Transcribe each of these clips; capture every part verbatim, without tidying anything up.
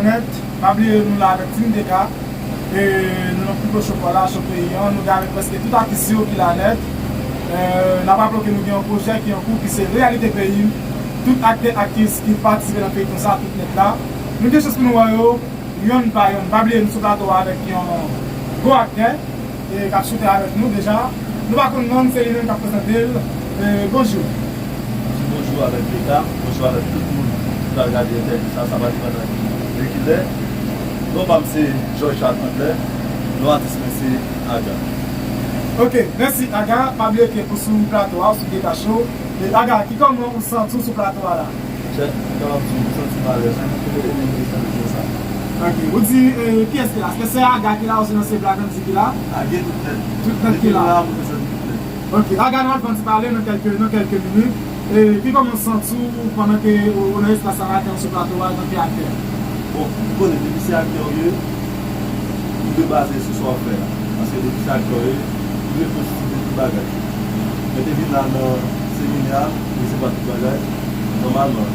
Nèt, pa bliye nou la avèk Team Deka. E nou nan pi gwo cho pa la, cho peyi an. Nou gen avèk prèske tout atis yo ki la nèt. E, n ap raple ke nou gen yon pwojè ki an kou ki se Reyalite Peyi m. Tout aktè, aktris ki patisipe nan feyton sa, tout nèt la. Nou gen chans pou nou wè yo, yonn pa yonn. Pa bliye nou sou plato a avèk yon gwo aktè e k ap choute avèk nou deja. Nou pa konn non l, se li menm k ap prezante l. E, bonjou. Di bonjou avèk Deka, bonjou avèk tout moun ki pral gade entèvyou sa, sa pa depann de kilè. Non pa m se George Charles Andlè, non atis mwen se Aga. Ok, mèsi Aga. Pa bliye ke ou sou plato a, ou sou Deka Show. E Aga, ki kòman ou santi w sou plato a la? Chè, m kapab di w, m santi m alèz wi, m te rete m te santi konsa. Ok, ou di, e, kiyès ki la? Èske se Aga ki la, osinon se Black Andy ki la? A, gen tout nèt. Tout nèt ki la. Depi m la, m te santi tout nèt. Ok, Aga, nou al fè yon ti pale nan kèlke, nan kèlke minit. E, ki kòman w santi w pandan ke ou, ou nan espas sa maten an sou plato a, antanke aktè? Bon, ou konnen, depi se aktè w ye, ou dwe baze sou sa w ap fè a. Paske depi se aktè w ye, ou dwe pozitif de tout bagay. Mwen te vin la nan seminè a, m resevwa tout bagay, nòmalman.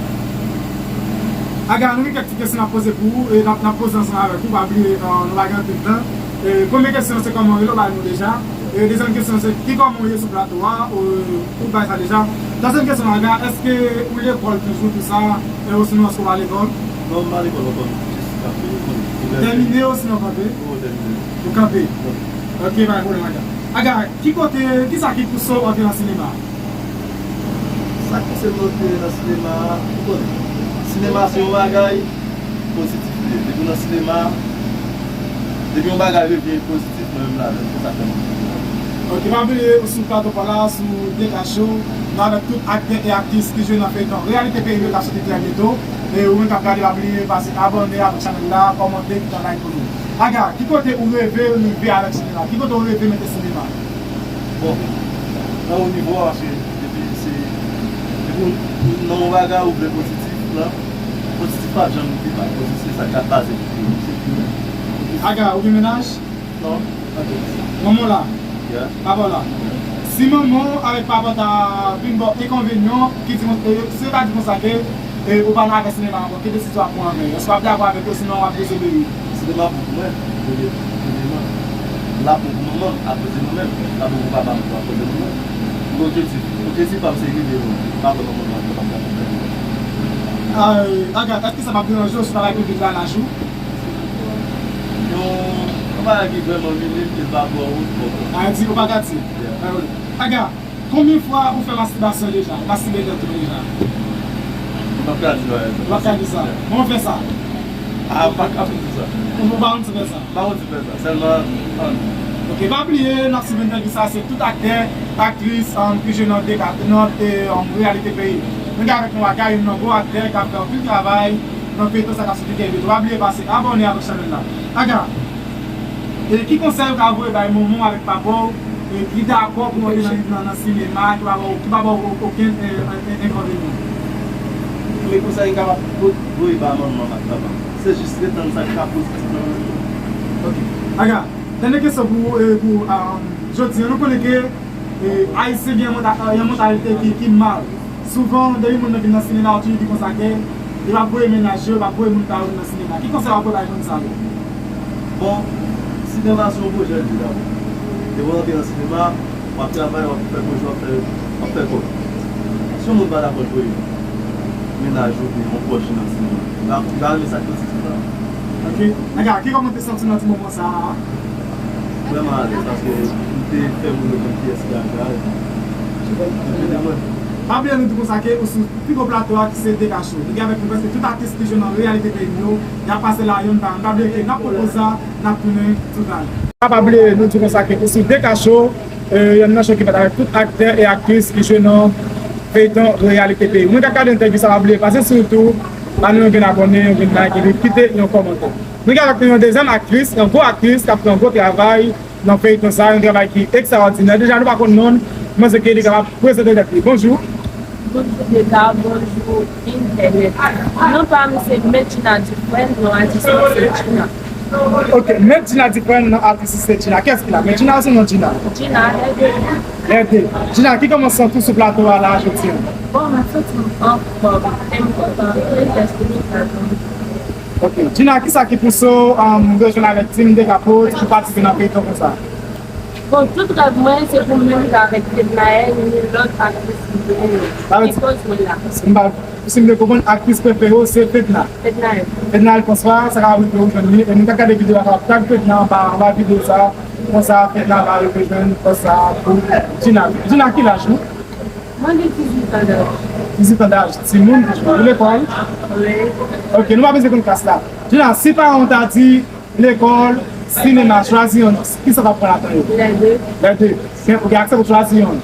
Aga, nou gen kèk ti kesyon n ap poze pou ou, e n ap, n ap poze ansanm avèk ou, pa bliye, e, nou pa gen anpil tan. E, premye kesyon an, se kòman w rele, w ba nou deja. E dezyèm kesyon, se ki kòman w ye sou plato a, ou, ou bay sa deja. Twazyèm kesyon, Aga, èske ou lekòl toujou, tou sa, e osinon èske ou pa lekòl? Non, m pa lekòl ankò, m jis kanpe, ou konnen. Tèmine osinon kanpe? Ou tèmine. Ou kanpe? Wi. Ok, pa gen pwoblèm, Aga. Aga, ki kote, kisa ki pouse w antre nan sinema? Sa k pouse m antre nan sinema, ou konnen. Sinema se yon bagay pozitif li ye. Depi w nan sinema, depi yon bagay revyen pozitif, mwen menm ladan, se sa k fè m antre. Ok, pa bliye, ou sou plato pa la, sou Deka Show, nou avèk tout aktè e aktris ki jwe nan feyton Reyalite Peyi m yo k ap soti trè byento. E ou menm k ap gade, pa bliye pase abòne avèk chanèl la, kòmante, kite like pou nou. Aga, ki kote ou reve rive avèk sinema? Ki kote ou reve mete sinema? Bon, nan wo nivo a, paske depi se, depi w nan yon bagay ou vle pozitif lan, pozitif pa janm pi mal. Pozitif se sa k ap baze tout. Aga, ou gen mennaj? Non. Ok. Manman w la? Yeah. Papa w la? Yeah. Si manman w avèk papa w ta vin ba w enkonvenyan, ki di, e, si yo ta di konsa ke, e, ou pa nan afè sinema ankò, ki desizyon w ap pran avè yo? Èske w ap dakò avèk yo, sinon w ap dezobeyi? Sinema pou mwen, premye, premyeman. L ap bon pou manman m, apre se mwen menm. L ap bon pou papa m tou, apre se mwen menm. Objektif, objektif pa m se rive lwen. M pa kwè manman m ap kapab dakò avè m. Ah, Aga, èske sa p ap deranje w si w ta bay piblik la laj ou? Yon, yon bagay ki vrèman minim, ke l pa ba w, ou poko. Ah, di, ou pa ka di. Yeah. Ah, wi. Aga, konbyen fwa ou fè mastibasyon deja? Mastibe tèt ou deja? M p ap ka di bagay sa. Ou p ap ka di sa. Bon, ou fè sa. Ah, m pa ka di sa. Ou pa konn si fè sa? M pa konn si fè sa. Sèlman, ann. Ok, pa bliye, n ap swiv entèvyou sa, se tout aktè, aktris, um, ki jwe nan Deka, nan, e, um, Reyalite Peyi. Nou gen avèk nou Aga, youn nan gwo aktè k ap fè anpil travay nan feyton sa k ap soti trè byento. Pa bliye pase abòne avèk chanèl la. Aga, e ki konsèy ou ka voye bay manman w avèk papa w, e, ki dakò pou w antre nan, nan, nan sinema, ki pa ba w, ki pa ba w okenn, e, e, e, enkonvenyan? Men konsèy m kapab vo-, voye bay manman m ak papa m, se jis ret nan sa k ka pozitif nan lavi w. Ok. Aga, dènye kesyon pou, e, pou, um, jodi a, nou konnen ke, e, Ayisyen gen yon manta-, yon mantalite ki, ki mal. Souvan, depi moun nan vin nan sinema, yo toujou di konsa ke yo p ap voye mennaj yo, yo p ap voye moun pa yo vin nan sinema. Ki konsèy w ap voye bay moun sa yo? Bon, sinema se yon pwojè l ye dabò. Depi w antre nan sinema, w ap travay, w ap fè pwojè, w ap fè, w ap fè kòb. Si yon moun pa dakò l voye mennaj ou oubyen yon pwòch li nan sinema, li pa, li pa renmen sa k pozitif la. Ok. Aga, ki kòman w te santi w nan ti moman sa a? Vrèman alèz, paske m te fè moun yo konn kiyès Gaga ye. Yo te mwen. Pa bliye nou di konsa ke ou sou pi gwo plato a ki se Deka Show. Nou gen avèk nou prèske tout atis ki jwe nan Reyalite Peyi m yo. Y ap pase la yonn pa yonn. Pa bliye ke n ap pran poz la, n ap tounen tou talè. Pa bliye nou di konsa ke ou sou Deka Show, e, yonn nan show ki fèt avèk tout aktè e aktris ki jwe nan feyton Reyalite Peyi. Moun k ap gade entèvyou sa, pa bliye pase sou YouTube, ba nou yon grenn abòne, yon grenn like, epi kite yon kòmantè. Nou gen avèk nou yon dezyèm aktris, yon gwo aktris k ap fè yon gwo travay nan feyton sa, yon travay ki ekstraòdinè. Deja, nou pa konn non l, mwen se ke li kapab prezante tèt li. Bonjou. Bonjou Deka, bonjou entènèt. Non pa m se Medjina Dufresne, non atis mwen se Djina. Ok, Medjina Dufresne, non atis se Djina. Kiyès ki la? Medjina osinon Djina? Djina, lè de. Lè de. Djina, ki kòman w santi w sou plato a la jodi a? Bon, mwen santi m anfòm, m kontan, m te fè sou plato. Ok. Gina, kisa ki pouse w um, rejwenn avèk Team Dekapot pou patisipe nan feyton konsa? Bon, tout rèv mwen, se pou m menm jan avèk Fednaelle, ni lòt aktris ki vini yo. Ki koz mwen la. Si m pa si m te konprann, aktris prefere w se Fedna. Fednaelle. Fednaelle François, sa ka rive w jwenn li. E nou ka gade videyo a, ka tag Fedna anba, anba videyo sa. Konsa, Fedna va rive jwenn, konsa, pou Gina. Gina, ki laj ou? Mwen gen dizuit an daj. Dizuit an daj, timoun toujou. Ou lekòl? Wi. Ok, nou pa bezwen konn klas la. Gina, si paran w ta di lekòl, sinema, chwazi yonn, kisa w t ap pran ladan yo? Lè de. Lè de. Gen, ou gen aksè pou chwazi yonn.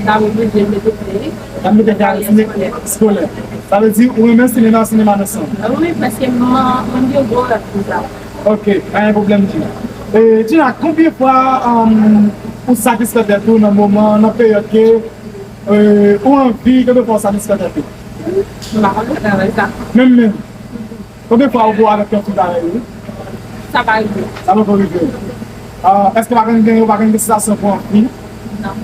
N ap oblije mete fè. N ap mete fè a sine eskolè. Sa vle di ou renmen sinema, sinema nan san w? Wi, paske mwen gen gwo rèv pou sa. Ok, pa gen pwoblèm Gina. E, Gina, konbyen fwa um, ou satisfè tèt ou nan moman, nan peryòd ke e, ou anvi, konbyen fwa ou satisfè tèt ou? M pa konn travay sa. Menm menm. Konbyen fwa ou gwo avèk yon fi parèy ou? Sa pa rive. Sa poko rive. Ah, èske pa konn gen, ou pa konn gen sansasyon pou yon fi? Non.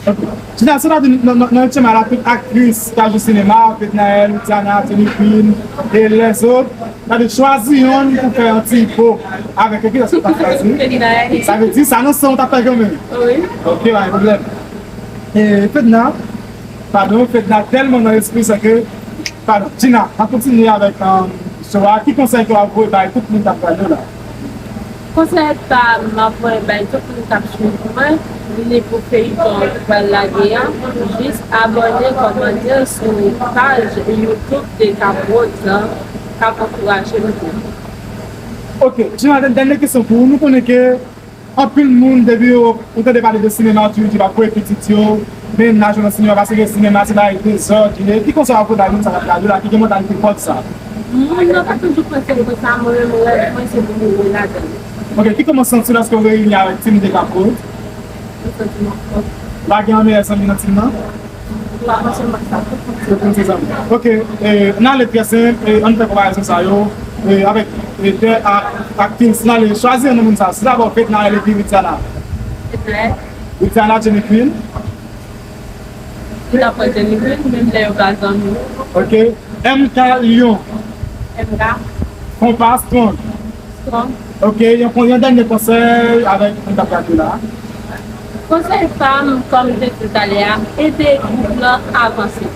Ok. Gina, sètadi nan nan nan Chema la tout aktris ki ap jwe sinema, Fednaelle, Widiana, Jenny Queen e lèzòt, sètadi chwazi yonn pou fè yon ti po avèk yo, kiyès ou ta chwazi? Sa vle di sa nan san w ta fè kanmenm. Wi. Ok, pa gen pwoblèm. E Fedna, padon, Fedna tèlman nan espri sa ke Padon, Gina, n ap kontinye avèk show a. Ki konsèy ke w ap voye bay tout moun k ap gade w la? Konsèy pa m m ap voye bay tout moun k ap swiv mwen, li pou feyiton an ki pral lage an, jis abòne, kòmante sou paj YouTube Dekapot lan k ap ankouraje m tou. Ok, Gina, dènye kesyon pou ou. Nou konnen ke Anpil moun, depi yo ou tande pale de sinema, toujou di yo ap voye pitit yo, mennaj yo nan sinema, paske sinema se bagay dezòd li ye. Ki konsèy w ap voye bay moun sa k ap gade w la, ki gen mantalite pòv sa? Moun nan pa toujou panse l konsa, mwen menm rèv mwen se pou m rive ladan l. Ok, ki kòman w santi w lòske w reyini avèk Team Dekapot? Mwen santi m anfòm. Ou pa gen yon meyè zanmi nan team nan? Ou pa panse m ak sa tout moun se zanmi. Ok, e, n ale trè senp, e, ann fè konparezon sa yo, e, avèk, e, de a, aktris, n ale chwazi youn nan moun sa yo. Se dabò Fednaelle epi Widiana. Fednaelle. Widiana, Jenny Queen. Li ta pran Jenny Queen, menm lè yo pa zanmi. Ok, M K Lyon. M K. Konpa Strong. Ok, yon, yon dènye konsèy avèk moun k ap gade la. Konsèy pa m, kòm m te di w talè a, ede gwoup lan avanse.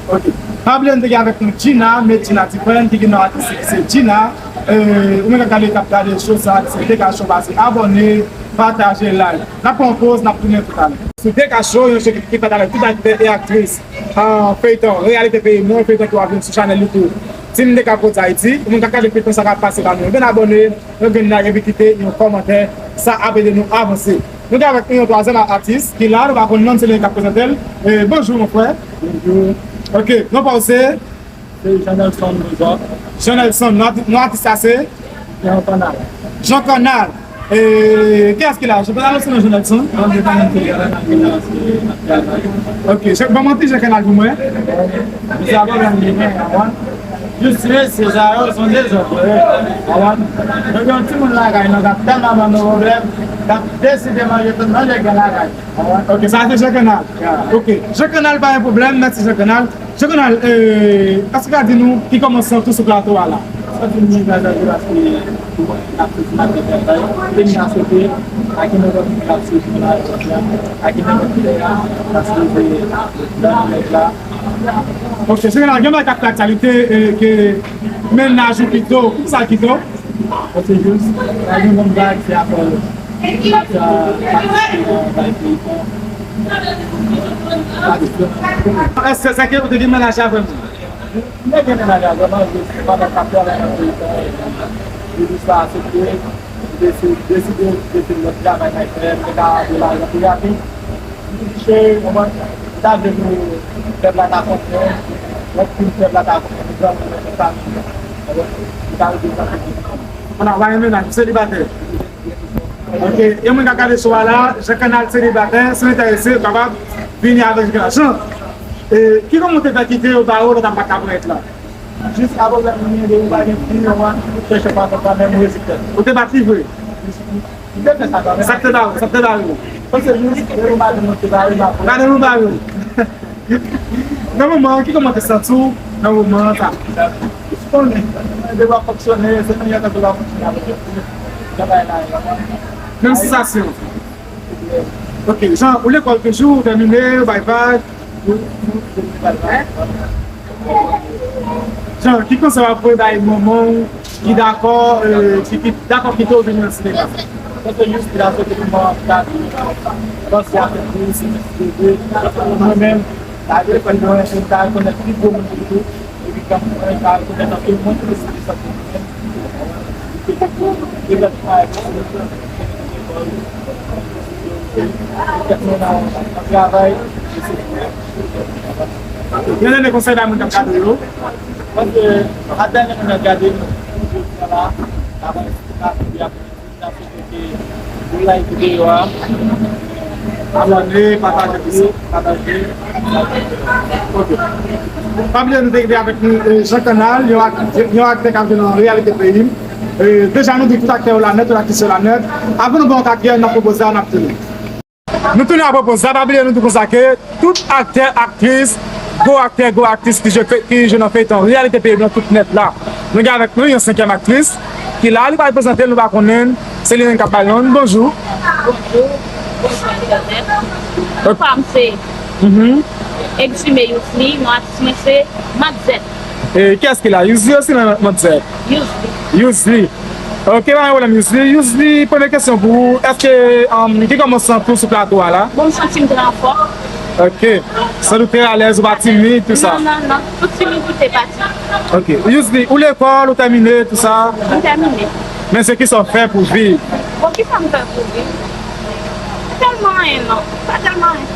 Ok. Pa bliye nou te gen avèk nou Gina, Medjina Dufresne, ki gen non atistik ki se Gina. E, ou menm k ap gade, k ap gade show sa a, ki se Deka Show, pase abòne, pataje, like. N ap pran yon poz, n ap tounen toutalè. Sou Deka Show, yon show ki, ki fèt avèk tout aktè e aktris an feyton Reyalite Peyi Mwen, feyton ki w ap jwenn sou chanèl YouTube Team Deka Kot Ayiti. Ou menm k ap gade feyton sa k ap pase la, nou gen abòne, nou gen like epi kite yon kòmantè, sa ap ede nou avanse. Nou gen avèk nou yon twazyèm atis ki la, nou pa konn non l, se li menm k ap prezante l. E, bonjou, mon frè. Bonjou. Ok, non pa w se? Se Jean Nelson Dozò. Jean Nelson, non, non atis la se? Jean Canal. Jean Canal. E kiyès ki la? Jean Canal ou se non Jean Nelson? Non, Jean Canal se Jean Canal. Ok, ban m yon ti Jean Canal pou mwen. Misye a pwoblèm li gen, w konprann? Jis mesye sa yo se yon dezòd, w konprann? Nou gen yon timoun lakay nou k ap tèlman ban nou pwoblèm, k ap deside manje tout manje k gen lakay. Ok, sa se Jean Canal. Ok, Jean Canal pa gen pwoblèm, mèsi Jean Canal. Jean Canal, èske w ka di nou ki kòman w santi w sou plato a la? Santi m byen gras a Dye paske pou mwen, n ap soti maten travay, peyi a sove, pa gen nenpòt moun k ap soti nan lari jodi a, pa gen nenpòt lè a, n ap sove nan nèg la. Ok, Jean Canal, gen bagay k ap fè aktyalite ke mennaj ou kite w, poukisa l kite w? Bon, se jis, pa gen bon bagay, se apre sa, patisipe nan bay feyton. Patisipe nan. Èske se ke ou te gen mennaj la vrèman? M te gen mennaj la vrèman, jis pandan m t ap travay nan feyton, li jis pa aksepte, li desi- deside kite lòt travay m al fè, m te ka antre lajan pi rapid. Cheri, ou konprann? M ta vle pou pèp la ta konprann, lòt kou pèp la ta konprann, nou granmoun, nou fanmi, nou ta rete nan fanmi. Kounye a, w pa gen mennaj, ou selibatè. Ok, e moun k ap gade show a la, Jean Canal selibatè, si w enterese, w kapab vini avèk Jean Canal. Jean, e, ki kòman w te fè kite yo ba ou lè w t ap bat la pou èt la? Jis a pwoblèm mwen gen, ou pa gen fi, ou pa chèche pa konprann, men mwen reziste. Ou te bat li vre? M te fè sa kanmenm. Sa k te bare w? Sa k te bare w? Paske jis, de nou mande nou te bare, m ap. Gade nou bare w. Nan moman an, ki kòman w te santi w nan moman an sa? Konnen, depi w ap fonksyone, se manyè tankou w ap fonksyone avèk yo. Travay la, menm sansasyon. Ok, Jean, ou lekòl toujou, ou tèmine, ou bay vag, ou, ou, ou bay vag. Jean, ki konsèy w ap voye bay manman w ki dakò, euh, ki, ki dakò kite w vin nan sinema? Paske jis la, se te kòman w ap gade, panse avèk ou, se mwen menm, la telefòn mwen, se ta rekonèt pi gwo moun ki tou, epi kanpe mwen, ta rekonèt anpil moun ki te soti sòti mwen menm. Yon dènye konsèy bay moun k ap gade w yo. Paske, a dènye moun ap gade nou, jodi a la, la, la, la, Ou like videyo a. Abòne, pataje tou. Pataje. Ok. Pa bliye nou te gen avèk nou, eh, Jean Canal, yon ak-, yon aktè k ap jwe nan Reyalite Peyi m. Eh, deja nou di tout aktè yo la nèt, tout aktris yo la nèt. Avan nou ba yon aktè, n ap pwopoze a, n ap tounen. Nou tounen apwopo sa, pa bliye nou di konsa ke tout aktè, aktris, gwo aktè, gwo aktris ki jwe fe-, ki jwe nan feyton Reyalite Peyi m nan tout nèt la. Nou gen avèk nou yon senkyèm aktris ki la, li pral prezante l, nou pa konnen l, se li menm k ap bay l yon bonjou. Bonjou, bonjou entènèt. Ok. Non pa m se Mhm. Exime Yously, non atis mwen se Matzèt. E kiyès ki la? Yously osi nan Matzèt? Yously. Yously. Ok, pa gen pwoblèm, Yously. Yously, premye kesyon pou ou. Èske, um, ki kòman w santi w sou plato a la? Bon, m santi m trè anfòm. Ok. Santi w trè alèz, ou pa timid, tou sa? Non, non, non. Tout timidite pati. Ok. Yously, ou lekòl, ou tèmine, tou sa? M tèmine. Men se kisa w fè pou viv? Bon, kisa m fè pou viv? Pa tèlman anyen, non. Pa tèlman anyen.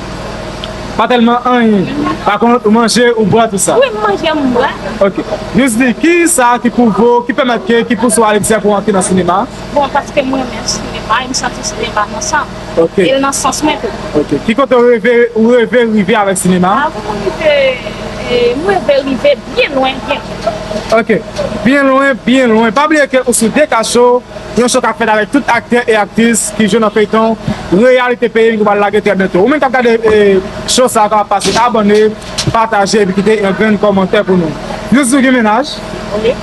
Pa tèlman anyen. Pa kont, ou manje, ou bwè, tou sa? Wi, m manje, m bwè. Ok. Yously, kisa ki pwouve w, ki pèmèt ke, ki pouse w al egzè pou w antre nan sinema? Bon, paske m renmen sinema, e m santi sinema nan san m. Ok. E l nan sans mwen tou. Ok. Ki kote w reve, ou reve rive avèk sinema? Avan mwen rive, e, m reve rive byen lwen, byen lwen. Ok. Byen lwen, byen lwen. Pa bliye ke ou sou D K Show. Yon show k ap fèt avèk tout aktè e aktris ki jwe nan feyton Reyalite Peyi m ki pral lage trè byento. Ou menm k ap gade, eh, show sa a k ap pase, abòne, pataje, epi kite yon grenn kòmantè pou nou. Yously, ou gen mennaj? Wi.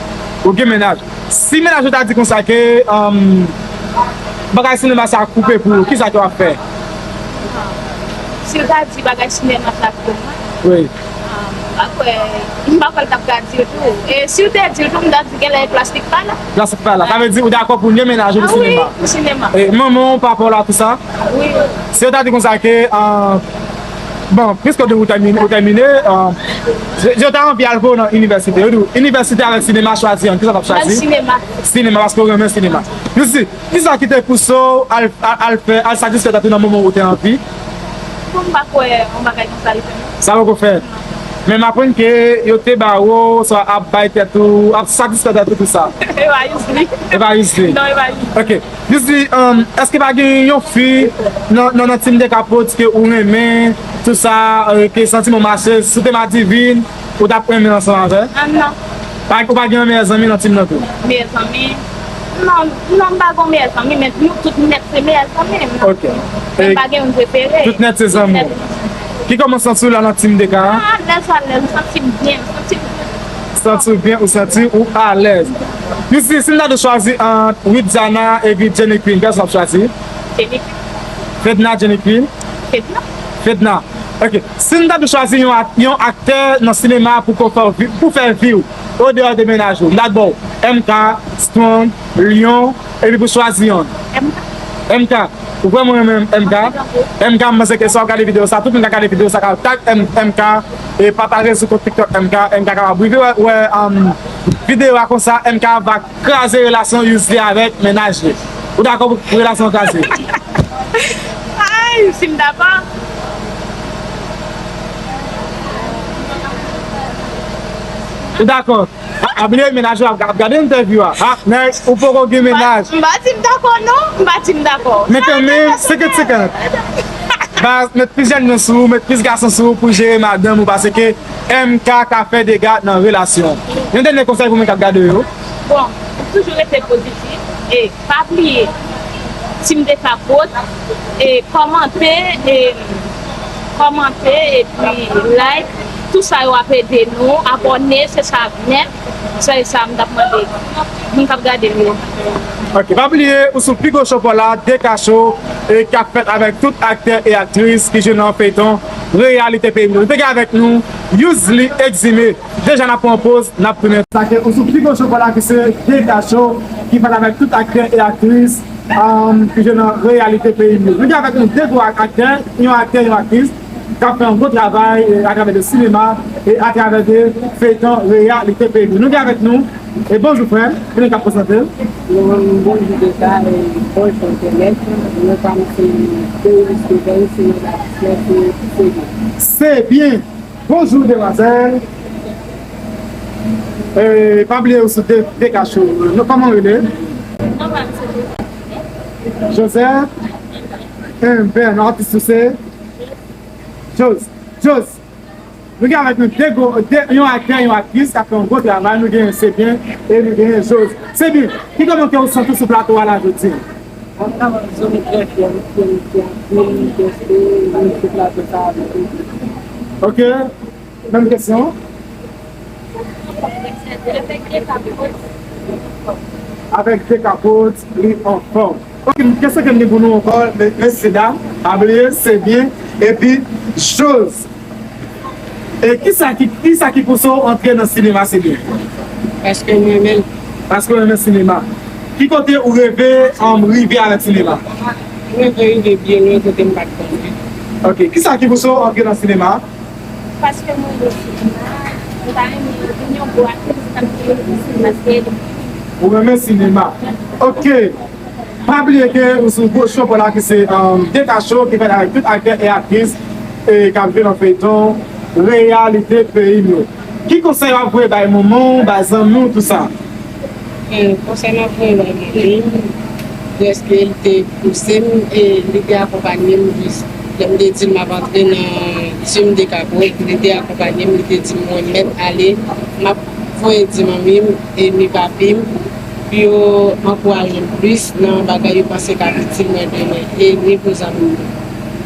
Ou gen mennaj. Si mennaj ou ta di konsa ke, um, bagay sinema sa a koupe pou ou, kisa ke w ap fè? Si l ta di bagay sinema sa koupe pou mwen? Wi. Ah, m pa kwè, m pa kwè l t ap ka di l tou. E si l te di l tou, m ta di genlè plas li pa la. Plas li pa la. Sa vle di ou dakò pou l nye mennaj ou pou sinema? Ah wi, pou sinema. E manman w, papa w la, tou sa? Wi. Si yo ta di konsa ke, ah, bon, piske ou tèmine, ou tèmine, ah, yo, yo ta anvi al voye w nan inivèsite. Yo di w, inivèsite avèk sinema, chwazi youn. Kisa w t ap chwazi? Sinema. Sinema, paske w renmen sinema. Yously, kisa ki te pouse w al, al, al fè, al satisfè tèt ou nan moman ou te anvi? Bon, m pa kwè yon bagay konsa li fè m. Sa poko fèt. Men m aprann ke yo te ba ou, swa ap bay tèt ou, ap satisfè tèt ou, tou sa. E pa Yously. E pa Yously. Non, e pa Yously. Ok. Yously, um, èske pa gen yon fi nan, nan, nan Team Dekapot ke ou renmen, tou sa, euh, ke santiman w mache, si w te madivin, ou t ap renmen ansanm avè l? Ah, non. Pa, ou pa gen yon meyè zanmi nan team nan tou? Meyè zanmi? Non, non, m pa gen yon meyè zanmi, men nou tout nèt se meyè zanmi m nan. Ok. Men m pa gen yon prefere. Tout nèt se zanmi w. Tout nèt. Ki kòman w santi w la nan Team D K a? Ah, alèz, alèz, m santi m byen, m santi m byen. Santi w byen, ou santi ou alèz. Yously, si m ta di w chwazi ant Widiana epi Jenny Queen, kiyès w ap chwazi? Jenny Queen. Fedna, Jenny Queen? Fedna. Fedna. Ok. Si n ta dwe chwazi yon ak-, yon aktè nan sinema pou ko fè vi-, pou fè vi w, odeyò de mennaj ou, m ta ba w M K, Strong, Lion, epi pou chwazi yonn. M K. M K. Ou kwè mwen renmen M K? M K, m panse ke si w ap gade videyo sa, tout moun k ap gade videyo sa ka tag M-, M K, e pataje sou kont TikTok M K, M K kapab rive wè, wè, um, videyo a konsa, M K va kraze relasyon Yously avèk mennaj li. Ou dakò pou relasyon an kraze? Ay, si m dakò. Ou dakò? A, a bliye mennaj ou ap, ap gade entèvyou a. A, nèg, ou poko gen mennaj. M pa di m dakò, non. M pa di m dakò. Men kanmenm, senkant senkant. Baz, met plis jèn moun sou ou, met plis gason sou ou pou jere madanm ou, paske M K ka fè dega nan relasyon. Yon dènye konsèy pou moun k ap gade yo. Bon, toujou rete pozitif e pa bliye Team Dekapot e kòmante, e kòmante epi like. Tout sa yo ap ede nou abòne, se sa nèt. Se sa m t ap mande moun k ap gade m yo. Ok, pa bliye, ou sou pi gwo cho pa w la, Deka Show, e k ap fèt avèk tout aktè e aktris ki jwe nan feyton Reyalite Peyi m yo. Nou te gen avèk nou Youzli Exime. Deja n ap pran poz, n ap tounen. Sa ke ou sou pi gwo cho pa w la ki se Deka Show, ki fèt avèk tout aktè e aktris, um, ki jwe nan Reyalite Peyi m yo. Nou gen avèk nou de gwo ak-, aktè, yon aktè, yon aktris, k ap fè yon gwo travay, eh, atravè de sinema e atravè de feyton Reyalite Peyi m yo. Nou gen avèk nou, e bonjou frè m, ki nou ka prezante l. Bon, bonjou Deka, e bonjou entènèt. Non pa m se Denis Steven, se yon atis, se, se Se byen. Bonjou, demwazèl. E, pa bliye ou sou De-, Deka Show. Nou, kòman w rele? Joseph. Enben, atis ou se? Jos. Jos. Nou gen avèk nou de gwo, de, yon aktè, yon aktris k ap fè yon gwo travay. Nou gen Sebyen e nou gen Jos. Sebyen, ki kòman ke ou santi w sou plato a la jodi a? Mwen vrèman, mwen trè fyè, mwen fyè, mwen fyè anpil dèske mwen sou plato sa avèk ou. Ok. Menm kesyon. Avèk Deka Prod, li anfòm. Ok, kesyon ke m gen pou nou ankò, me-, mesye dam, pa bliye, Sebyen, epi Jos. E kisa ki, kisa ki pouse w antre nan sinema, Sebyen? Paske m renmen l. Paske w renmen sinema. Ki kote ou reve, um, rive avèk sinema? Mwen reve rive byen lwen kote m pa t konnen. Ok, kisa ki pouse w antre nan sinema? Paske mwen renmen sinema, mwen ta renmen vin yon bon aktris nan sinema, se Ou renmen sinema. Ok. Pa bliye ke ou sou gwo cho pa w la ki se, um, Deka Show ki fèt avèk tout aktè e aktris, e k ap jwe nan feyton Reyalite Peyi m yo. Ki konsèy w ap voye bay manman w, bay zanmi w, tou sa? E, konsèy m ap voye bay manmi m, dèske li te pouse m e li te akonpanye m jis lè m te di l m ap antre nan team Deka Prod, li te akonpanye m, li te di m mwen mèt ale, m ap voye di manmi m e ni papi m pou yo ankouraje m plis nan bagay yo panse k ap itil mwen demen e ni pou zanmi m yo.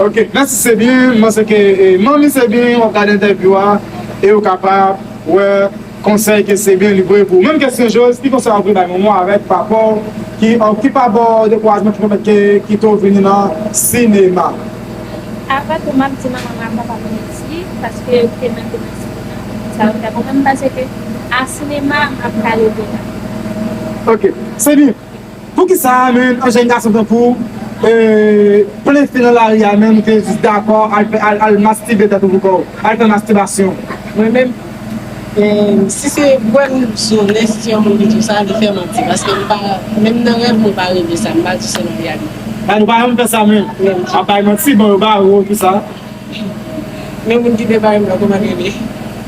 Ok, mèsi Sebyen. M panse ke, e, manmi Sebyen, w ap gade entèvyou a e ou kapab wè konsèy ke Sebyen li voye pou ou. Menm kesyon Jos, ki konsèy w ap voye bay manman w avèk papa w ki, ki pa ba w dekourajman ki pèmèt ke kite w vini nan sinema? Avan tou, m ap di manman m ak papa m mèsi, paske yo te mete m nan sinema. Sa yo fè mwen menm, m panse ke a sinema, m ap ka leve la. Ok. Sebyen, poukisa menm an jèn gason tankou w, e, plen fi nan lari a menm, ou te jis dakò al fè, al, al mastibe tèt ou pou kò w, al fè mastibasyon? Mwen menm, e, si se vre m sou nèg, si se yon moun ki di w sa, li fè manti. Paske m pa, menm nan rèv, mwen pa reve sa. M pa di se nan reyalite. A, nou pa janm fè sa menm. Menm. Ap bay manti, bon, yo bare w, tou sa. Men moun ki te bare m nan, kòman l rele?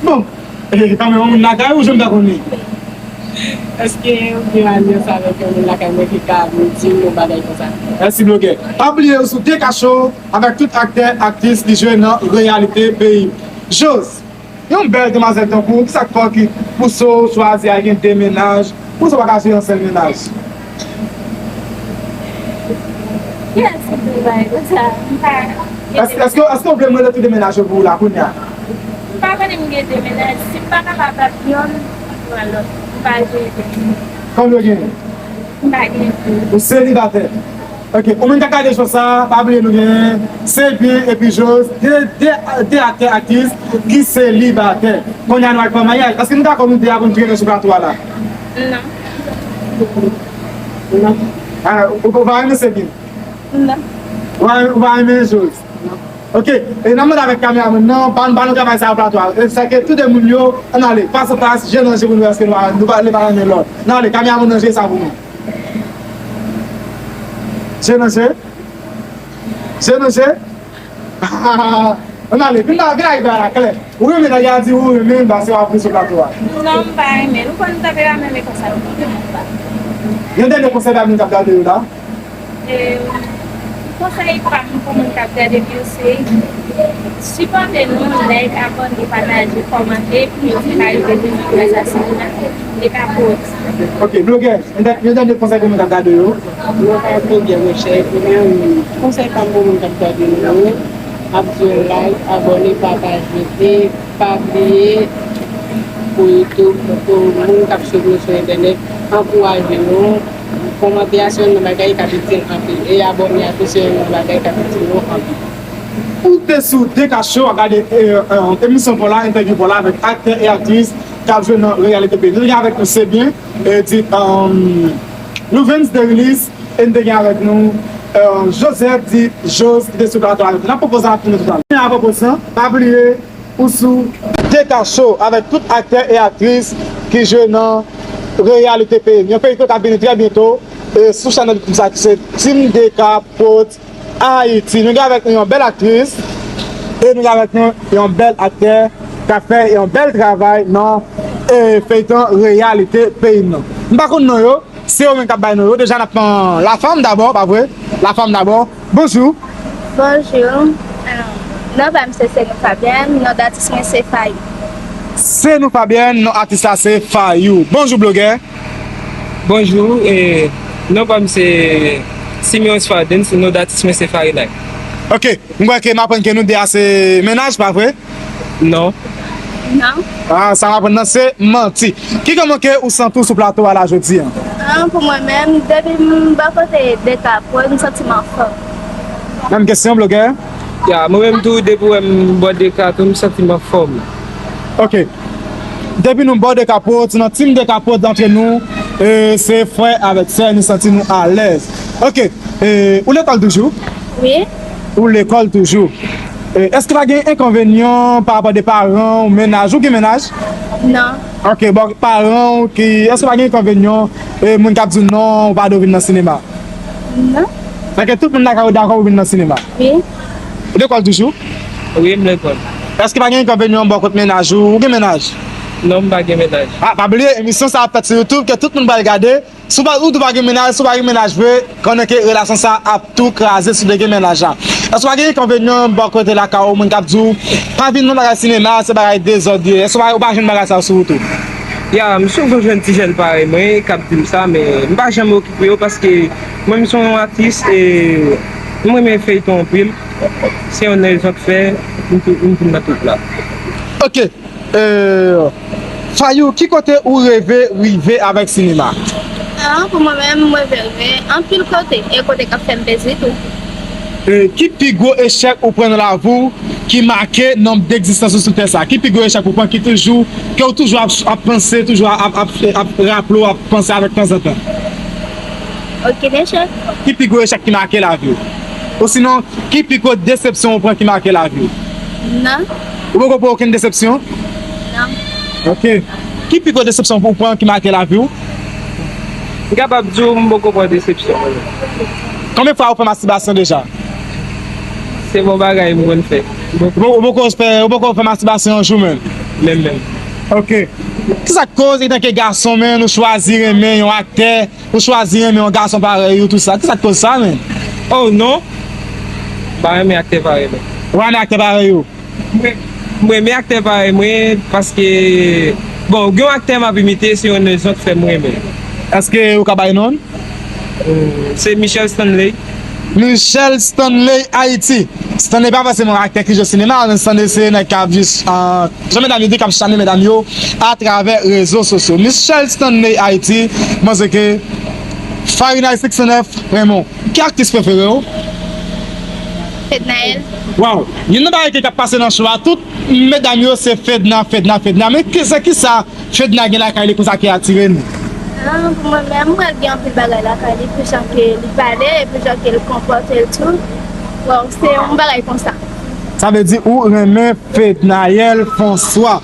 Bon, e, kanmenm, yon moun lakay ou, jan m ta konn li? Èske ou gen alyans avèk yon moun lakay mwen ki ka vin di m yon bagay konsa? Mèsi, blogè. Pa bliye, ou sou Deka Show avèk tout aktè, aktris ki jwe nan Reyalite Peyi. Jos, yon bèl demwazèl tankou w, kisa k fè w ki pouse w chwazi al gen de mennaj? Poukisa w pa ka jere yon sèl mennaj? Kiyès ki di w bagay konsa? M pa gen de mennaj. Èske, èske, èske w vle m rele tout de mennaj yo pou ou la kounye a? M pa konnen m gen de mennaj. Si m pa kapab ap yonn, m pran lòt. M pa jere de mennaj. Konbyen w genyen? M pa gen de. Ou selibatè. Ok, ou menm k ap gade show sa, pa bliye nou gen Sebyen epi Jos, de, de, de aktè, aktris ki selibatè. Kounye a nou al fè maryaj. Èske nou dakò nou de a pou nou tounen sou plato a la? Non. Non. Ah, ou, ou pa renmen Sebyen? Non. Ou pa, ou pa renmen Jos? Non. Ok, e n ap mande avèk kameramann nan, ban, ban nou travay sa a plato a. E sa ke tou de moun yo, ann ale, fas a fas, je nan je pou nou wè èske nou, nou pa, nou pa renmen lòt. Ann ale, kameramann nan, je sa pou nou. Je nan je? Je nan je? Ann ale, vin la, vin la, vin la, klè. Ou renmen nèg la, di ou renmen, paske w ap vin sou plato a. Non, m pa renmen. Ou konn tande la menm e konsa. Yon dènye konsèy bay moun k ap gade yo la. E, konsèy pa m pou moun k ap gade m yo se sipòte nou, like, abòne, pataje, kòmante, pou nou ka rive pi lwen gras a sinema e ka pwodui. Ok, blogè, yon dè-, yon dènye konsèy pou moun k ap gade yo. Mwen pa blogè, monchè, ebyen, konsèy pa m pou moun k ap gade m yo, m ap di yo like, abòne, pataje, e Pa bliye pou YouTube, pou moun k ap swiv nou sou entènèt, ankouraje nou. Kòmante a se youn nan bagay k ap itil anpil. E abòne a tou se youn nan bagay k ap itil nou anpil. Ou te sou Deka Show, w ap gade emisyon pa w la, entèvyou pa w la avèk aktè e aktris k ap jwe nan reyalite peyi. Nou gen avèk nou Sebyen, e di Louvens Derilis, e nou te gen avèk nou Joseph di Jos ki te sou plato avèk nou. N ap pwopoze ap tounen toutan. Apwopo sa, pa bliye ou sou Deka Show avèk tout aktè e aktris ki jwe nan reyalite peyi. Yon feyton k ap vini trè byento sou chanèl YouTube sa ki se Team Deka Prod Ayiti. Nou gen avèk nou yon bèl aktris e nou gen avèk nou yon bèl aktè k ap fè yon bèl travay nan feyton reyalite peyi n nan. M pa konn non yo. Se yo menm k ap bay nou yo. Deja n ap pran Lafanm dabò, pa vre? Lafanm dabò. Bonjou. Bonjou. Non pa m se Senou Fabyèn, non datis mwen se Fayou. Senou Fabyèn, non atis la se Fayou. Bonjou blogè. Bonjou, non pa m se Simeon Fardens, non datis mwen se Farinay. Ok, m kwè ke m aprann ke nou de a se mennaj, pa vre? Non. Non. Ah, sa m aprann nan se manti. Ki kòman ke ou santi w sou plato a la jodi a? Ah, pou mwen menm, depi m bò kote Deka Prod, m santi m anfòm. Menm kesyon, blogè? Ya, mwen menm tou, depi w wè m bò Deka tou, m santi m anfòm. Ok. Depi nou bò Deka Prod, se nan team Deka Prod antre nou, e, se frè avèk sè, nou santi nou alèz. Ok, e, ou lekòl toujou? Wi. Ou lekòl toujou. E, èske pa gen enkonvenyan pa rapò de paran w, mennaj ou? Gen mennaj? Non. Ok, bon, paran w ki, èske pa gen enkonvenyan, e, moun k ap di w non, ou pa dwe vin nan sinema? Non. Sa ke tout moun lakay ou dakò pou vin nan sinema? Wi. Ou lekòl toujou? Wi, m lekòl. Èske pa gen enkonvenyan bò kot mennaj ou? Ou gen mennaj? Non, m pa gen mennaj. Ah, pa bliye, emisyon sa ap fèt sou YouTube, ke tout moun pral gade. Si w pa, ou tou pa gen mennaj, si w pa gen mennaj vre, konnen ke relasyon sa ap tou kraze si w te gen mennaj la. Èske w pa gen enkonvenyan bò kote lakay ou, moun k ap di w, pa vin nan bagay sinema, se bagay dezòd ye. Èske w pa, ou pa jwenn bagay sa yo sou wout ou? Ya, m souvan jwenn ti jèn parèy mwen k ap di m sa, men m pa janm okipe yo paske mwen m se yon atis e m renmen feyton anpil. Se yon rezon k fè m tou- m vin nan twoup la. Ok, euh, Fayou, ki kote ou reve rive avèk sinema? Ah, pou mwen menm, mwen reve rive anpil kote, e kote k ap fè m plezi tou. E, ki pi gwo echèk ou pran nan lavi w ki make nonb degzistans ou sou tè sa? Ki pi gwo echèk ou pran ki toujou, ke w toujou ap, ap panse, toujou ap, ap, ap raple w, ap panse avèk tanzantan? Okenn echèk. Ki pi gwo echèk ki make lavi w? Osinon, ki pi gwo desepsyon ou pran ki make lavi w? Nan. Ou poko pran okenn desepsyon? Nan. Ok. Ki pi gwo desepsyon ou pran ki make lavi w? M kapab di w m poko pran desepsyon. Konbyen fwa ou fè mastibasyon deja? Se bon bagay m konn fè. Ou poko fè, ou poko fè mastibasyon yon jou menm? Menm menm. Ok. Kisa k koz, etanke gason, men, ou chwazi renmen yon aktè, ou chwazi renmen yon gason parèy ou, tou sa? Kisa k koz sa, men? Oh, non. M pa renmen aktè parèy mwen. Ou pa renmen aktè parèy ou? M renmen aktè parèy mwen paske, bon, gen yon aktè m ap imite, se yon rezon k fè m renmen l. Èske ou ka bay non l? Se Michel Stanley. Michel Stanley Ayiti. Stanley pa fòseman aktè ki jwe sinema, men Stanley se nèg k ap jis, jan medam yo di, k ap chane medam yo atravè rezo sosyo. Michel Stanley Ayiti, mwen se ke Farinay six nèf Raymond. Ki aktris prefere w? Fednaelle. Waw! Youn nan bagay ki ap pase nan show a, tout medam yo se Fedna, Fedna, Fedna. Men ki, se kisa Fedna gen lakay li konsa ki atire nou? Ah, pou mwen menm, mwen gen anpil bagay lakay li, pou jan ke li pale, e pou jan ke li konpòte l tou. Waw, se yon bagay konsa. Sa vle di ou renmen Fednaelle François.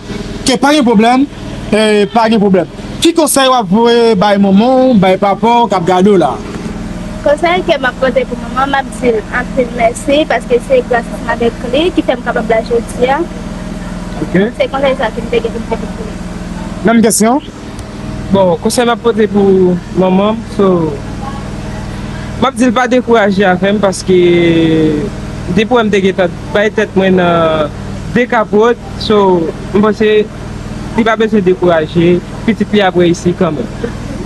Ke pa gen pwoblèm, e pa gen pwoblèm. Ki konsèy w ap voye bay manman w, bay papa w k ap gade w la? Konsèy ke m ap pote pou manman m, m ap di l anpil mèsi, paske se gras ansanm avèk li ki fè m kapab la jodi a. Ok. Se konsèy sa ke m te gen pou m pote pou li. Menm kesyon? Bon, konsèy m ap pote pou manman m, so, m ap di l pa dekouraje avè m, paske depi w wè m te gentan bay tèt mwen nan Deka Prod, so, m panse li pa bezwen dekouraje, pitit li ap reyisi kanmenm.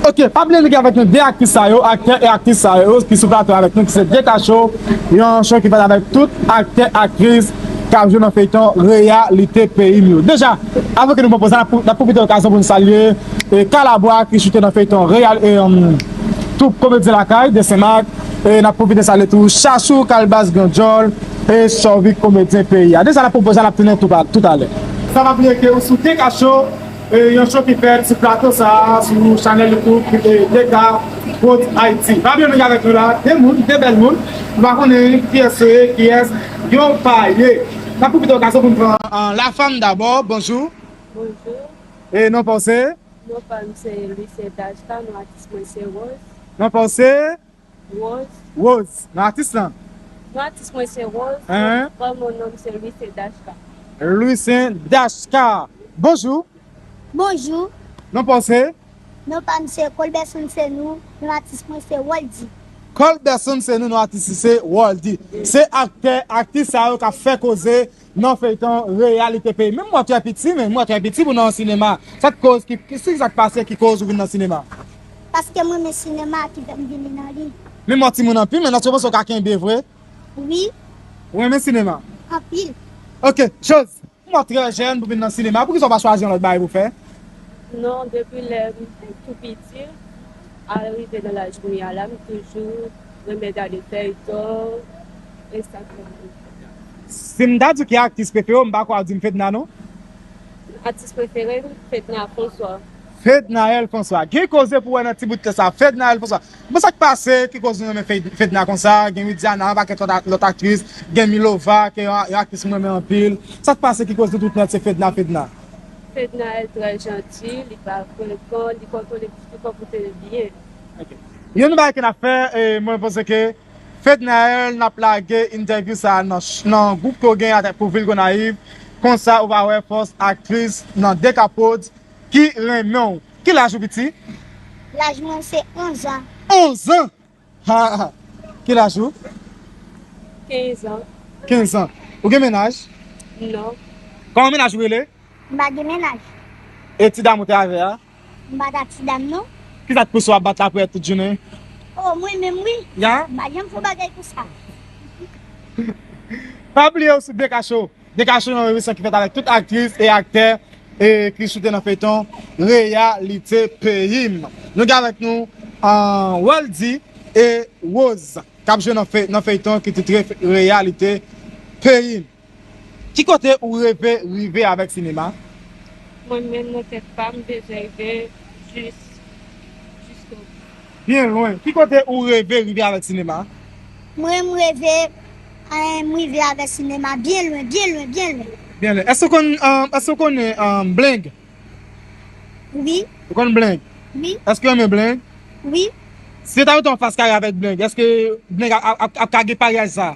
Ok, pa bliye nou gen avèk nou de aktris sa yo, aktè e aktris sa yo ki sou plato avèk nou, ki se Deka Show, yon show ki fèt avèk tout aktè, aktris k k ap jwe nan feyton Reyalite Peyi m yo. Deja, avan ke nou pran poz la, n ap pwofite okazyon pou n salye e Kalabwa ki choute nan feyton Reyal, e, um, Twoup Komedyen Lakay de Senmak. E n ap pwofite salye tou Chachou Kalbas Grandjòl e Sòvik Komedyen Peyi a. Deja, n ap pran poz la, n ap tounen toutalè. San pa bliye ke ou sou Deka Show, e, yon show ki fèt sou plato sa a, sou chanèl YouTube, e, Deka Prod Haiti. Pa bliye nou gen avèk nou la de moun, de bèl moun. Nou pa konnen kiyès yo ye, kiyès yo pa ye. N ap pwofite okazyon pou n pran, ah, la femme d'abord, bonjou. Bonjou. E non pa w se? Non pa m se Lucien Dachka, non atis mwen se Rose. Non pa w se? Rose. Rose, non atis lan? Non atis mwen se Rose. Hein? Vrè non m se Lucien Dachka. Lucien Dachka. Bonjou. Bonjou. Non pa w se? Non pa m se Colberson Senou, non atis mwen se Waldy. Colberson Senou, non atis li se Waldy. Se aktè, aktris sa yo k ap fè koze nan feyton Reyalite Peyi. Men m wè w trè piti, men m wè w trè piti pou nan sinema. Sa k koz, ki, ki, se sa k pase ki koz ou vin nan sinema? Paske m renmen sinema ki fè m vini nan li. Men m wè w timoun anpil, men nan se panse w ka kenbe vre? Wi. Ou renmen sinema? Anpil. Ok, Chose, m wè w trè jèn pou vin nan sinema. Poukisa w pa chwazi yon lòt bagay pou fè? Non, depi lè m tou piti, a rive nan laj mwen a la, m toujou renmen gade feyton, e sa k fè m. Si m ta di w ki aktris prefere w, m pa kwè w ap di m Fedna, non? Atis prefere m, Fednaelle François. Fednaelle François. Gen koze pou wè nan ti bout tan sa. Fednaelle François. Bon, sa k pase ki koz nou renmen Fed-, Fedna konsa? Gen Widiana, yon pakèt lòt a-, lòt aktris. Gen Milova, ki yon, yon aktris mwen renmen anpil. Sa k pase ki koz nou tout nèt se Fedna, Fedna? Fednaelle trè janti, li pa frekan, li kontwole, li konpòte l byen. Ok. Youn bagay ke n ap fè, e, mwen panse ke Fednaelle, n ap lage entèvyou sa a nan ch-, nan gwoup ke w gen avèk pou vil Gonayiv. Konsa, ou va wè fòs aktris nan Deka Prod ki renmen w. Ki laj ou, piti? Laj mwen se onz an. Onz an? Ha, ha. Ki laj ou? Kenz an. Kenz an. Ou gen mennaj? Non. Kòman mennaj ou rele? M pa gen mennaj. E ti dam ou te avè a? M pa t ak ti dam, non. Kisa k pouse w ap bat lapriyè tout jounen? Oh, mwen menm, wi. Ya? M pa janm fè bagay konsa. Pa bliye ou sou Deka Show. Deka Show, yon emisyon ki fèt avèk tout aktris e aktè, e, ki choute nan feyton Reyalite Peyi m. Nou gen avèk nou, ah, Waldy e Rose, k ap jwe nan fey-, nan feyton ki titre Reyalite Peyi m. Ki kote ou reve rive avèk sinema? Mwen menm nan tèt pa m, bezwen rive jis, jiskobou. Byen lwen. Ki kote ou reve rive avèk sinema? Mwen, m reve, eh, m rive avèk sinema byen lwen, byen lwen, byen lwen. Byen lwen. Èske w konn, um, èske w konnen, um, Bling? Wi. Ou konn Bling? Wi. Èske w renmen Bling? Wi. Si yo ta mete w anfas kare avèk Bling, èske Bling ap, ap, ap, ap ka gen paryaj sa?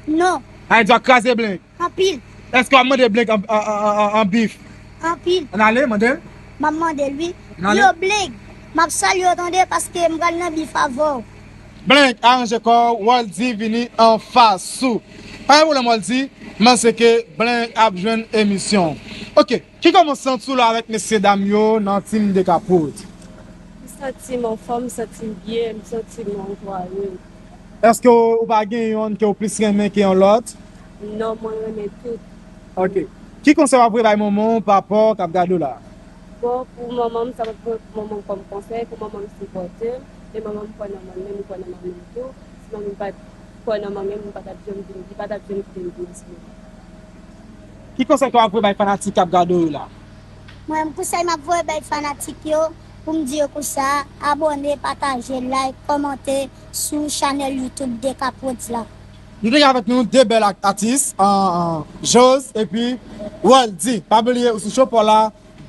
Non. Sa vle di w ap kraze Bling? Anpil. Èske w ap mande Bling an, an, an, an, an bif? Anpil. Ann ale, mande l. M ap mande l, wi. Ann ale. Yo, Bling, m ap salye w, tande, paske m pral nan bif avè w. Bling, aranje kò w, Waldy vini anfas ou. Pa gen pwoblèm, Waldy, m panse ke Bling ap jwenn emisyon. Ok. Ki kòman w santi w la avèk mesyedam yo nan Team Deka Prod? M santi m anfòm, m santi m byen, m santi m antwaye. Èske w, ou pa gen yonn ke w plis renmen ke yon lòt? Non, mwen renmen tout. Ok. Ki konsèy w ap voye bay manman w, papa w k ap gade w la? Bon, pou manman m, sa m ap voye pou manman m kòm konsèy, pou manman m sipòte m, e manman m kwè nan mwen menm, m kwè nan manman m tou. Si manman m pa t kwè nan mwen menm, m pa t ap janm vin, li pa t ap janm kite m vin nan sinema. Ki konsèy ke w ap voye bay fanatik k ap gade w yo la? Mwen, konsèy m ap voye bay fanatik yo, pou m di yo konsa, abòne, pataje, like, kòmante sou chanèl YouTube Deka Prod la. Nou te gen avèk nou de bèl ak-, atis, an, an, Jose epi Waldy. Pa bliye, ou sou Show Paw la,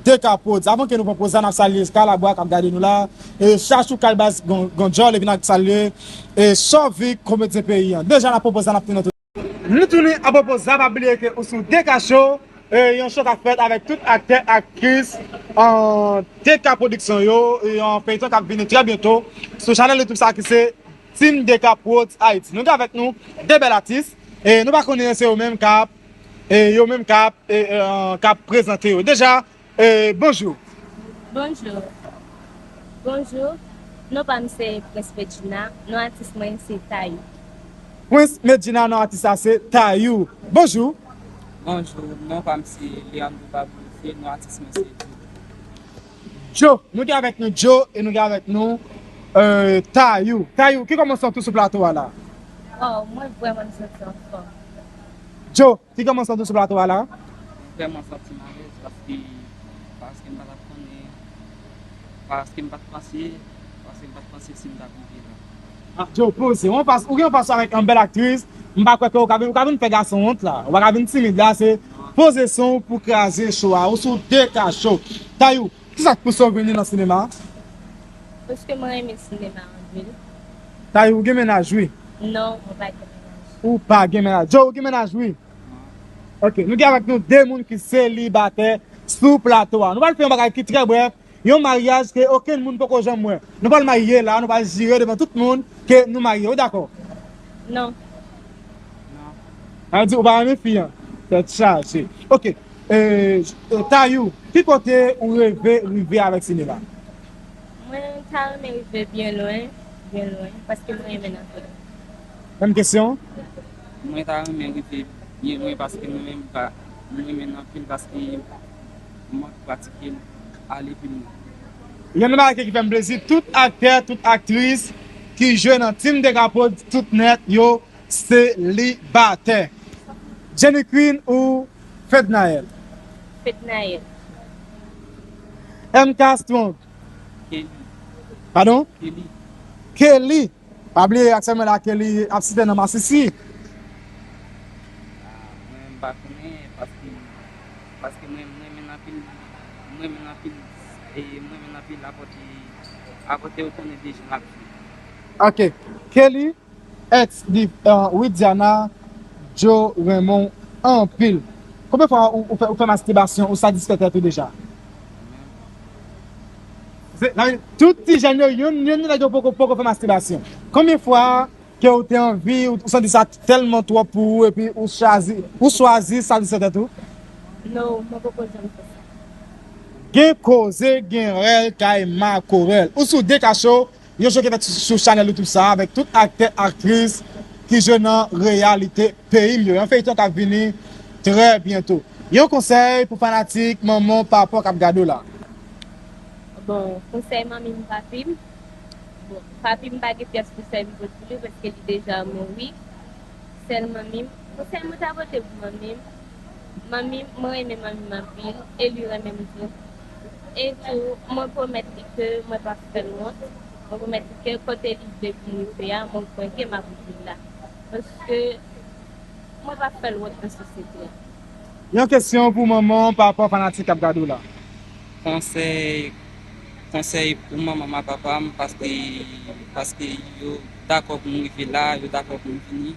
Deka Prod. Avan ke nou pran poz la, n ap salye Kalabwa k ap gade nou la, e Chachou Kalbas Gon-, Gondjòl, epi n ap salye, e Sòvik, komedyen peyi an. Deja, n ap pran poz la, n ap tounen tou. Nou tounen apwopo sa, pa bliye ke ou sou Deka Show, e, yon show k ap fèt avèk tout aktè, aktris, an, Deka Pwodiksyon yo, e, yon feyton k ap vini trè byento sou chanèl YouTube sa ki se Team Deka Prod Haiti. Nou gen avèk nou de bèl atis, e nou pa konnen se yo menm k ap, e, yo menm k ap, e, e, k ap prezante yo. Deja, E, bonjou. Bonjou. Bonjou. Non pa m se Prince Medjina. Non atis mwen se Tayou. Prince Medjina, non atis la se Tayou. Bonjou. Bonjou, non pa m se Leandro Babou, e non atis mwen se Djo. Djo, nou gen avèk nou Djo e nou gen avèk nou euh, Tayou. Tayou, ki kòmansman tou sou plato a la? Oh, mwen vrèman m santi anfòm. Djo, ki kòmansman tou sou plato a la? Mwen vrèman santi m alèz paske, paske m pa t ap konnen, paske m pa t panse, paske m pa t panse si m t ap rive la. Ah, Djo, poze. Ou anfas, ou gen anfas avèk yon bèl aktris. M pa kwè ke ou ka vin, ou ka vin fè gason wont la. Ou pa ka vin timid la, se poze son pou kraze cho a. Ou sou D K Show. Tayou, kisa k pouse w vini nan sinema? Paske mwen renmen sinema anpil. Tayou, ou gen mennaj, wi? Non, mwen pa gen mennaj. Ou pa gen mennaj. Djo, ou gen mennaj, wi? Ok, nou gen avèk nou de moun ki selibatè sou plato a. Nou pral fè yon bagay ki trè brèf, yon maryaj ke okenn moun poko janm wè. Nou pral marye la, nou pral jire devan tout moun ke nou marye. Ou dakò? Non. Sa vle di ou pa renmen fi an? Tèt chaje. Ok. E, e, Tayou, ki kote ou reve rive avèk sinema? Mwen ta renmen rive byen lwen, byen lwen, paske mwen renmen l anpil. Menm kesyon? Mwen ta renmen rive byen lwen paske mwen menm pa, mwen renmen l anpil paske m ap pratike l ale pi lwen. Youn nan bagay ki fè m plezi, tout aktè, tout aktris ki jwe nan Team Dekapot, tout nèt, yo selibatè. Jenny Queen ou Fednaelle? Fednaelle. M K Strong. Kelly. Padon? Kelly. Kelly. Pa bliye aksè mwen la Kelly ap site nan masisi. Ah, mwen m pa konnen paske, paske mwen, mwen renmen l anpil, mwen renmen l anpil, e mwen renmen l anpil apòte, apòte ou konnen de jan l ap jwe. Ok. Kelly, ex di, euh, Widiana, Djo renmen w anpil. Konbyen fwa ou, ou fè, ou fè mastibasyon, ou satisfè tèt ou deja? Se, sa vle di, tout ti jèn yo, youn, youn nan nèg yo poko, poko fè mastibasyon. Konbyen fwa ke ou te anvi, ou, ou santi sa tèlman twòp pou ou, epi ou chwazi, ou chwazi satisfè tèt ou? Non, mwen poko janm fè sa. Gen koze, gen rèl kay makorèl. Ou sou D K Show, yon show ki fèt sou, sou chanèl YouTube sa a, avèk tout aktè, aktris ki jwe nan reyalite peyi m yo. Yon feyton k ap vini trè byento. Yon konsèy pou fanatik manman w, papa w k ap gade w la. Bon, konsèy manmi m, papi m. Bon, papi m pa gen pyès konsèy m pot pou li, paske li deja mouri. Sèl manmi m. Konsèy mwen ta pote pou manmi m, manmi m, mwen renmen manmi m anpil, e li renmen m tou. E tou, mwen pwomèt li ke mwen p ap fè l wont. Mwen pwomèt li ke kote li vle pou m rive a, mwen, mwen gen m ap rive la. Paske mwen p ap fè l wont nan sosyete a. Yon kesyon pou manman, papa, fanatik k ap gade w la. Konsèy, konsèy pou manman m ak papa m, paske, paske yo dakò pou m rive la, yo dakò pou m vini.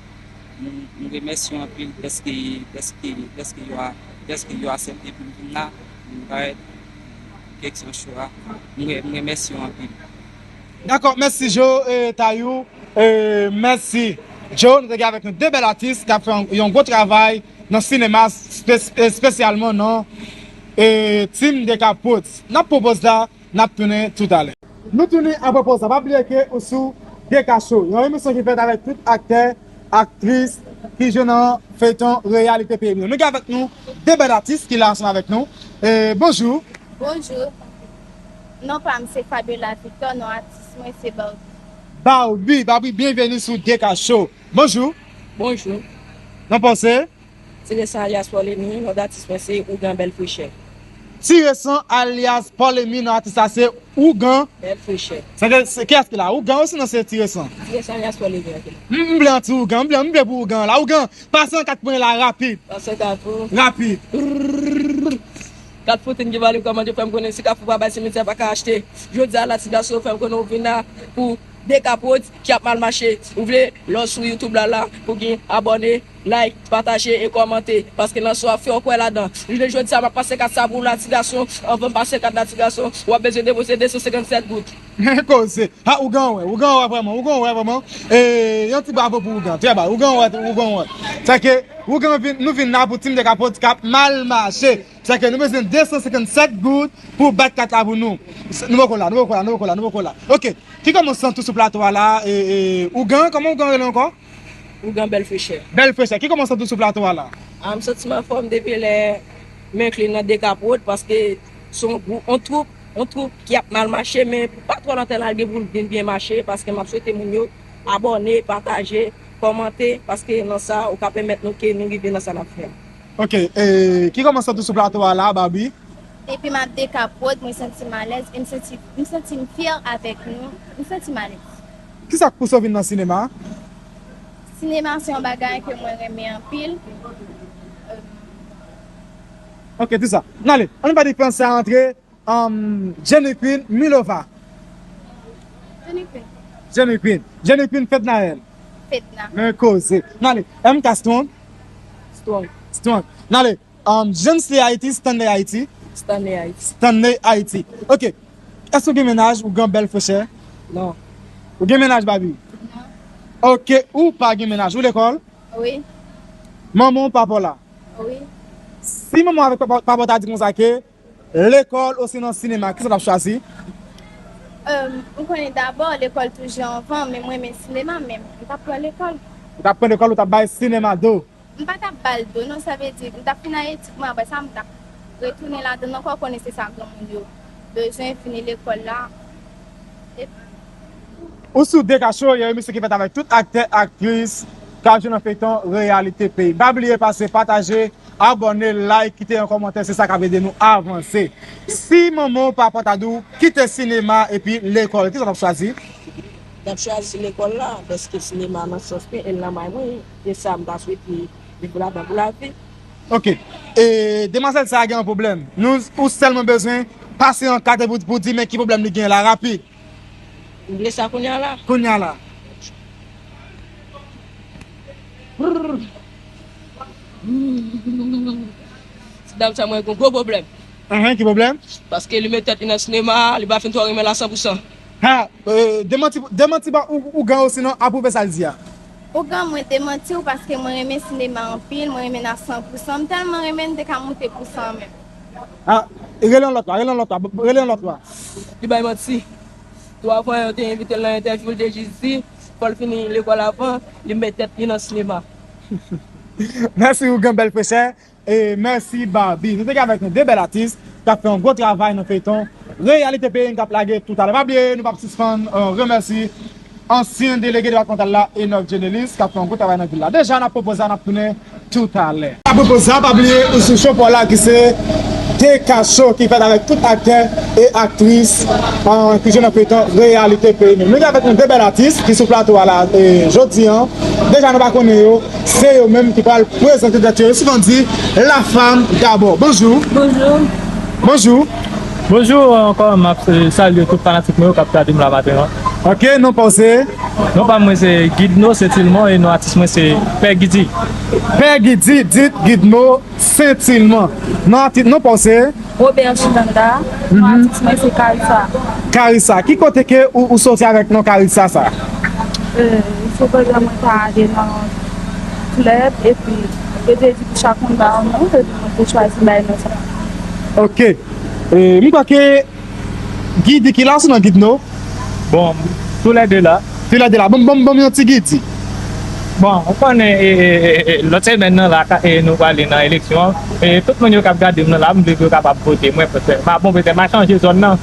M, m remèsye yo anpil dèske, dèske, dèske yo a, dèske yo aksepte pou m vin la, pou m parèt, kesyon cho a. M re-, m remèsye yo anpil. Dakò, mèsi Djo, e, Tayou, e, mèsi Djo. Nou te gen avèk nou de bèl atis k ap fè yon, yon gwo travay nan sinema, espe-, espesyalman nan, e, Team Dekapot. N ap pran poz la, n ap tounen toutalè. Nou tounen apre poz la. Pa bliye ke ou sou D K Show, yon emisyon ki fèt avèk tout aktè, aktris ki jwe nan feyton reyalite peyi m yo. Nou gen avèk nou de bèl atis ki la ansanm avèk nou. E, bonjou. Bonjou. Non pa m se Fabiola Victor, non atis mwen se Barbie. Barbie, Barbie, byenveni sou D K Show. Bonjou. Bonjou. Non pa w se? Ti Resan alyas Paul Emi, non datis mwen se Ougan Bèl Frechè. Ti Resan alyas Paul Emi, non atis la se Ougan. Bèl Frechè. Sa ke, se, kiyès ki la? Ougan osinon se Ti Resan? Ti Resan alyas Paul Emi, ok. M, m vle yon ti Ougan, m vle, m vle pou Ougan la. Ougan, pase yon kat pou mwen la rapid. Pase yon kat pou. Rapid. Kat pou tèt ki vale kòman yo fè m konnen si Kafou pa bay simitè pa ka achte. Jodi a la ti gason fè m konnen ou vin la pou Dekapot ki ap mal mache. Ou vle lè w sou YouTube la la pou gen abòne, like, pataje e kòmante. Paske nan so ap fè w kwè ladan. Jounen jodi a m ap pase kat sa pou w la ti gason. Anvan m pase kat la ti gason, w ap bezwen depoze de san senkann sèt goud. Koze. Ha, Ougan wè, Ougan wè vrèman, Ougan wè vrèman. E, yon ti bravo pou Ougan. Trè byen, Ougan wè, Ougan wè. Sa ke, Ougan vin, nou vin la pou Team Dekapot k ap mal mache. Sa ke nou bezwen de san senkann sèt goud pou bat kat la pou nou. Nou poko la, nou poko la, nou poko la, nou poko la. Ok, ki kòmansman tou sou plato a la, e, e, Ougan, kòman Ougan rele ankò? Ougan Bèl Frechè. Bèl Frechè, ki kòmansman tou sou plato a la? Ah, m santi m anfòm depi lè m enkli nan Dekapwod, paske se yon gwoup, yon twoup, yon twoup ki ap mal mache, men pa twò lontan l al gen pou l vin byen mache, paske m ap swete moun yo abòne, pataje, kòmante, paske nan sa, ou ka pèmèt nou ke nou rive nan sa n ap fè a. Ok, e, ki kòman santi w sou plato a la, Barbie? Depi m ap Dekapwod, mwen santi m alèz e m santi, m santi m fyè avèk nou. M santi m alèz. Kisa k pouse w vin nan sinema? Sinema se yon bagay ke mwen renmen anpil. Euh, Ok, di sa. N ale, ann pa di franse a antre, um, Jenny Queen, Milova. Jenny Queen. Jenny Queen. Jenny Queen, Fednaelle. Fedna. Men koze. N ale, M K Strong. Strong. Strong. N ale, um, Jensley Haiti, Stanley Haiti. Stanley Haiti. Stanley Haiti. Ok. Èske w gen mennaj, ou gen bèl frechè? Non. Ou gen mennaj, Barbie? Non. Ok, ou pa gen mennaj, ou lekòl? Wi. Manman w, papa w la? Wi. Si manman w avèk papa, papa w ta di konsa ke lekòl osinon sinema, kisa w t ap chwazi? Euh, ou konnen dabò, lekòl toujou anvan, men mwen renmen sinema, men m t ap pran lekòl. Ou t ap pran lekòl, ou t ap bay sinema do? M pa t ap ba l do, non, sa vle di, m t ap fin ak etid mwen, apre sa, m t ap retounen ladan l ankò, ou konnen se sa granmoun yo bezwen, fini lekòl la. Epi Ou sou Deka Show, yon emisyon ki fèt avèk tout aktè, aktris k ap jwe nan feyton Reyalite Peyi. Pa bliye pase, pataje, abòne, like, kite yon kòmantè, se sa k ap ede nou avanse. Si manman w, papa w ta di w kite sinema epi lekòl, kisa w t ap chwazi? M t ap chwazi lekòl la, paske sinema nan sans mwen, e l nan may mwen, e sa m ta swete viv ladan pou lavi. Ok. E demwazèl sa a gen yon pwoblèm. Nou, ou sèlman bezwen pase yon kat epi pou, pou di men ki pwoblèm li gen la, rapid. M vle sa kounye a la. Kounye a la. Ti dam sa mwen gen gwo pwoblèm. Ahan, ki pwoblèm? Paske li met tèt li nan sinema, li pa fin twò renmen l a san pou san. Ha, euh, demanti, demanti ba ou, ougan osinon apwouve sa l di a. Ougan, mwen demanti w paske mwen renmen sinema anpil, mwen renmen l a san pou san. M tèlman renmen l, m te ka moute pou san menm. Ah, rele yon lòt la, rele yon lòt la, rele yon lòt la. Li bay manti. Tou avan yo te envite l nan entèvyou, li te jis di, fò l fini lekòl avan, li met tèt li nan sinema. Mèsi, ougan, bèl frechè. E mèsi, Barbie. Nou te gen avèk nou de bèl atis k ap fè yon gwo travay nan feyton Reyalite Peyi n k ap lage toutalè. Pa bliye, nou p ap sispann, euh, remèsye ansyen delege depatmantal la, Enock Genelis, k ap fè yon gwo travay nan vil la. Deja, n ap pwopoze a, n ap tounen toutalè. N ap pwopoze a, pa bliye, ou sou Show pa w la ki se Deka Show ki fèt avèk tout aktè e aktris, euh, ki jwe nan feyton Reyalite Peyi nou. Nou gen avèk nou de bèl atis ki sou plato a la, e jodi a. Deja, nou pa konnen yo. Se yo menm ki pral prezante tèt yo. Yo souvan di, la femme d'abord. Bonjou. Bonjou. Bonjou. Bonjou ankò, m ap, eh, salye tout fanatik mwen yo k ap gade m la maten an. Ok, non pa w se? Non pa mwen se Guidno Saint-Ilmont e non atis mwen se Pè Guidy. Pè Guidy, dit Guidno Saint-Ilmont. Non atis, non pa w se? Robert Chilanda, non, mhm, atis mwen se Carissa. Carissa, ki kote ke ou, ou soti avèk non Carissa sa? Euh, se pandan mwen ta ale nan klèb, epi yo te di pou chak moun ba yon non, epi mwen te chwazi bay non sa. Ok. E, m kwè ke Guidy ki la, se non Guidno? Bon, toulède la. Toulède la. Ban m, ban m, ban m yon ti Guidy. Bon, ou konnen, e, e, e, e, lòt semèn nan la, ka, e, nou prale nan eleksyon. E tout moun yo k ap gade m nan la, m vle pou yo kapab vote mwen, petèt. Ma, bon, petèt, m a chanje zòn nan.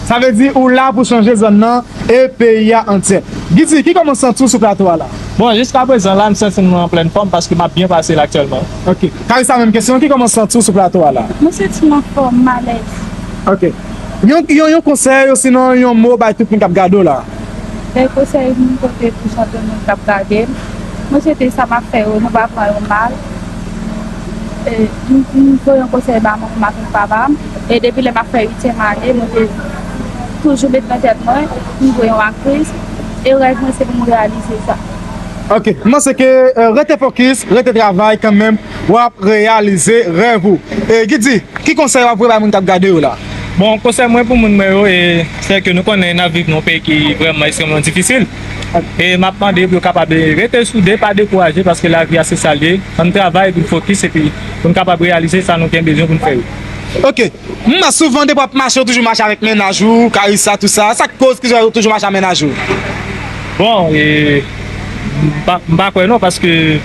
Sa vle di ou la pou chanje zòn nan e peyi a antyè. Guidy, ki kòman w santi w sou plato a la? Bon, jiskaprezan la, m santi m an plèn fòm paske m ap byen pase l aktyèlman. Ok. Carissa, menm kesyon, ki kòman w santi w sou plato a la? Mwen santi m anfòm, m alèz. Ok. Yon, yon, yon konsèy, osinon yon mo bay tout moun k ap gade w la. Bèl konsèy m pote pou chak moun k ap gade m. Mwen swete sa m ap fè yo, nou pa pran yo mal. E, m, m voye yon konsèy ba manman m avèk papa m. E depi lè m ap fè uityèm ane, mwen te toujou met nan tèt mwen pou m vin yon aktris. E rèv mwen se pou m reyalize sa. Ok, m panse ke, euh, rete fokis, rete travay kanmenm, w ap reyalize rèv ou. E Guidy, ki konsèy w ap voye bay moun k ap gade yo la? Bon, konsèy mwen pou moun mwen yo, e, se ke nou konnen n ap viv nan yon peyi ki vrèman ekstrèmman difisil. E m ap mande pou yo kapab rete soude, pa dekouraje, paske lavi a se sa l ye. Ann travay pou n fokis epi pou n kapab reyalize sa nou gen bezwen pou n fè yo. Ok. M wè souvan depi w ap mache, ou toujou mache avèk mennaj ou, Carissa, tout sa. Sa k koz ki fè ou toujou mache ak mennaj ou? Bon, e, m pa, m pa kwè non, paske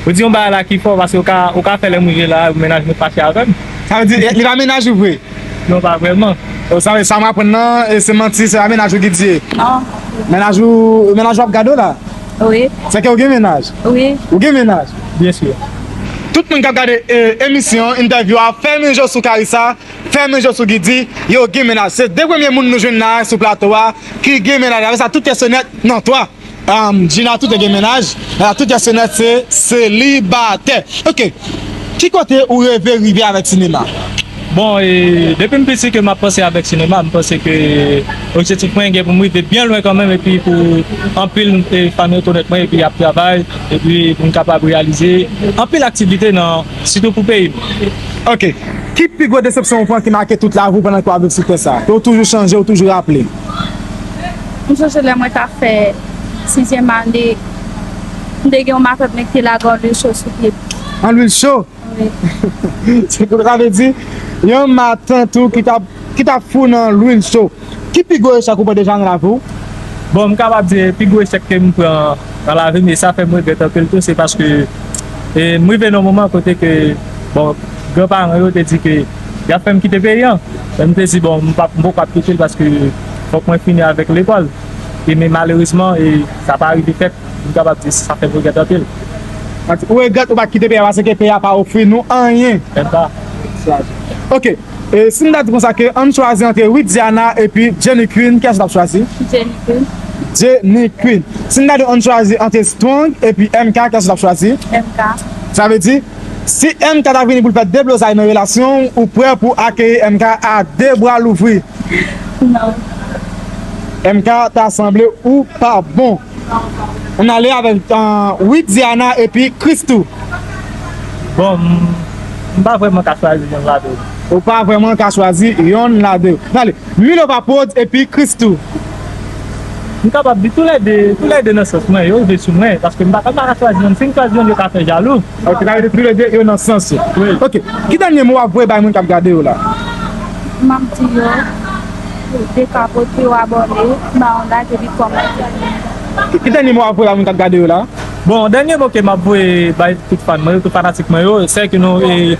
Ou di yon bagay la ki fò, paske ou ka, ou ka fè lè m rive la, mennaj mwen fache avè m. Sa vle di, li pa mennaj ou vre? Non, pa vrèman. O, sa, sa m aprann nan, e se manti, se pa mennaj ou ki di. Non. Mennaj ou, mennaj ou ap gade w la? Wi. Se ke ou gen mennaj? Wi. Ou gen mennaj? Byen si. Tout moun k ap gade, e, emisyon, entèvyou a, fèmen je w sou Carissa, fèmen je w sou Guidy, yo gen mennaj. Se de premye moun nou jwenn la sou plato a ki gen mennaj. Avè sa, tout pyès se nèt, non, twa. Um, Gina, tout gen mennaj. Tout pyès se nèt, se selibatè. Ok. Ki kote ou reve rive avèk sinema? Bon, e, depi m piti ke m ap panse avèk sinema, m panse ke objektif mwen gen pou m rive byen lwen kanmenm, epi pou anpil, e, fan rekonèt mwen, epi ap travay, epi pou m kapab reyalize anpil aktivite nan, sitou pou peyi m. Ok. Ki pi gwo desepsyon ou pran ki make tout lavi w pandan ke w ap viv sou tè sa a? Ke w toujou chanje, ou toujou raple? M sonje lè mwen t ap fè sizyèm ane, m te gen yon matant mwen ki te lage yon lwil cho sou pye m. Yon lwil cho? Wi. Se sa vle di, yon matant ou ki t ap, ki t ap fou nan lwil cho. Ki pi gwo echèk ou pran deja nan lavi w? Bon, m kapab di pi gwo echèk ke m pran nan lavi m, e sa fè m regrèt anpil tou, se paske, e, m rive nan yon moman kote ke, bon, granparan yo te di ke y ap fè m kite peyi an. Men m te di, bon, m p ap, m poko ap kite l paske fòk mwen fini avèk lekòl. E men malerezman, e sa pa rive fèt. M kapab di sa fè m regrèt anpil. Ou regrèt ou pa t kite peyi a paske peyi a pa ofri nou anyen? Menm pa. Ok. E si m ta di konsa ke ann chwazi ant Widiana epi Jenny Queen, kiyès ou t ap chwazi? Jenny Queen. Jenny Queen. Si m ta di ann chwazi ant Strong epi M K, kiyès ou t ap chwazi? M K. Sa vle di, si M K ta vini pou l fè deblozay nan relasyon w, ou prè pou akeyi M K a de bra louvri? Non. M K ta sanble ou pa bon. Ann ale avèk, euh, Widiana epi Christoo. Bon, m, m pa vrèman ka chwazi yonn ladan yo. Ou pa vrèman ka chwazi yonn ladan yo. Ann ale, Milova Prod epi Christoo. M kapab di toulède, toulède nan sans mwen, yo rive sou mwen, paske m pa, m pa ka chwazi yonn. Si m chwazi yonn, yo ka fè jalou. Ok, sa vle di toulède yo nan sans yo. Wi. Ok, ki dènye mo w ap voye bay moun k ap gade yo la? M ap di yo dekapote yo, abòne, ba yon like epi kòmante. Ki, ki dènye mo w ap voye bay moun k ap gade yo la? Bon, dènye mo ke m ap voye bay tout fan mwen yo, tout fanatik mwen yo, se ke nou, e,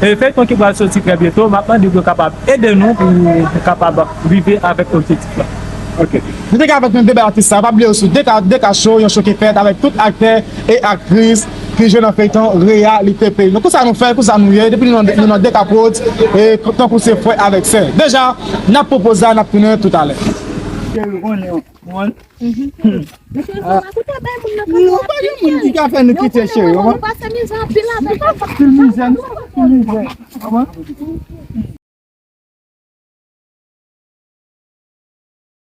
e, feyton ki pral soti trè byento, m ap mande yo kapab ede nou pou nou kapab rive avèk objektif la. Ok. Nou te ka avèk nou de bèl atis sa, pa bliye sou D K, D K Show, yon show ki fèt avèk tout aktè e aktris ki jwe nan feyton reyalite peyi nou. Konsa nou fè, konsa nou ye, depi nou nan, nou nan D K Prod, e tankou se frè avèk sè. Deja, n ap pran poz la, n ap tounen toutalè. Cheri, ou konnen, ou konnen. Mesye, se pa pou ta bay moun nan kado. Non, pa gen moun ki ka fè nou kite cheri, ou konprann? Nou pase mizè anpil avèk papa. Anpil mizè, nou pase anpil mizè. Ou konprann?